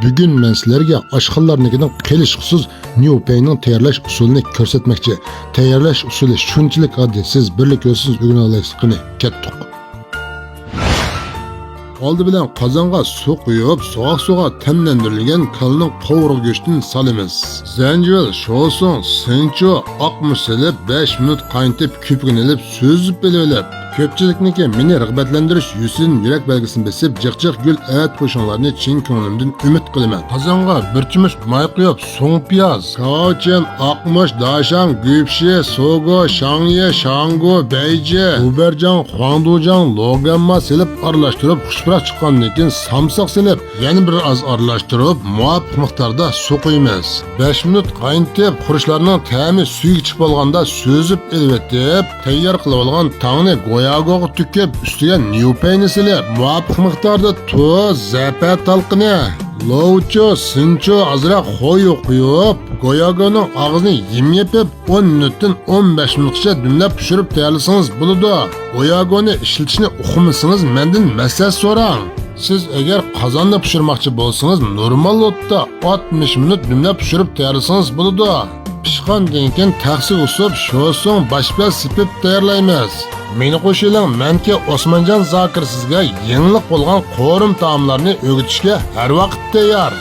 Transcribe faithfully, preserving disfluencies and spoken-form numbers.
بۈگۈن مەن سىلەرگە ئاشخانىلارنىڭكىدىن قېلىشقۇسىز نيۇپەينىڭ تەييارلاش ئۇسۇلىنى كۆرسەتمەكچى. تەييارلاش ئۇسۇلى شۇنچىلىك ئاددىي، سىز بىرلىكتە ئۆزىڭىز ئۆگىنەلەيسىز. قېنى، كەتتۇق. ئالدى بىلەن قازانغا سۇ قۇيۇپ، سوغۇق سۇغا تەملەندۈرۈلگەن كالىنىڭ قوۋۇرغا گۆشىدىن سالىمىز. زەنجىۋىل، شوسۇڭ، سىنچۇ، ئاق مۇچ سېلىپ، بەش مىنۇت قاينىتىپ، كۆپۈكىنى ئېلىپ، سۈزۈپ ئېلىۋېلىپ، كۆپچىلىكنىڭكى مېنى رىغبەتلەندۈرۈش يۈزىسىدىن يۈرەك بەلگىسىنى بېسىپ، جىق جىق گۈل ئەۋەتىپ قويۇشۇڭلارنى چىن كۆڭلۈمدىن ئۈمىد قىلىمەن. قازانغا بىر چۆمۈچ ماي قۇيۇپ، سوڭ پىياز، كاۋاۋچىن، ئاق مۇچ، داشام، گۈيپىشى، سوگو، شاڭيې، شاڭگو، بەيجى، گۇبەرجاڭ، خۇاڭدۇجاڭ، لوگەنما سېلىپ ئارىلاشتۇرۇپ، خۇش پۇراق چىققاندىن كېيىن سامساق سېلىپ، يەنە بىر ئاز ئارىلاشتۇرۇپ، مۇۋاپىق مىقداردا سۇ قۇيىمىز. بەش مىنۇت قاينىتىپ، خۇرۇچلارنىڭ تەمى سۈيىگە چىقىپ بولغاندا سۈزۈپ ئېلىۋېتىپ، تەييار قىلىۋالغان تاڭنى گوياگوغا تۆكۈپ، ئۈستىگە نيۇپەينى سېلىپ، مۇۋاپىق مىقداردا تۇز، زەپەر تالقىنى، لوۋچۇ، سىنچۇ، ئازراق خويۇ قۇيۇپ، گوياگونىڭ ئاغزىنى يىم يېپىپ، ئون مىنۇتتىن ئون بەش مىنۇتقىچە دۈملەپ پىشۇرۇپ تەييارلىسىڭىز بولىدۇ. گوياگونى ئىشلىتىشنى ئۇقمىسىڭىز، مەندىن مەسلىھەت سوراڭ. سىز ئەگەر قازاندا پىشۇرماقچى بولسىڭىز، نورمال ئوتتا ئاتمىش مىنۇت دۈملەپ پىشۇرۇپ تەييارلىسىڭىز بولىدۇ. پىشقاندىن كېيىن تەخسىگە ئۇسۇپ، شوسۇڭ، باش پىياز سېپىپ تەييارلايمىز. مېنى قوشۇۋېلىڭ، مەنكى ئوسمانجان زاكىر سىزگە يېڭىلىق بولغان قورۇما تائاملارنى ئۆگىتىشكە ھەر ۋاقىت تەييار.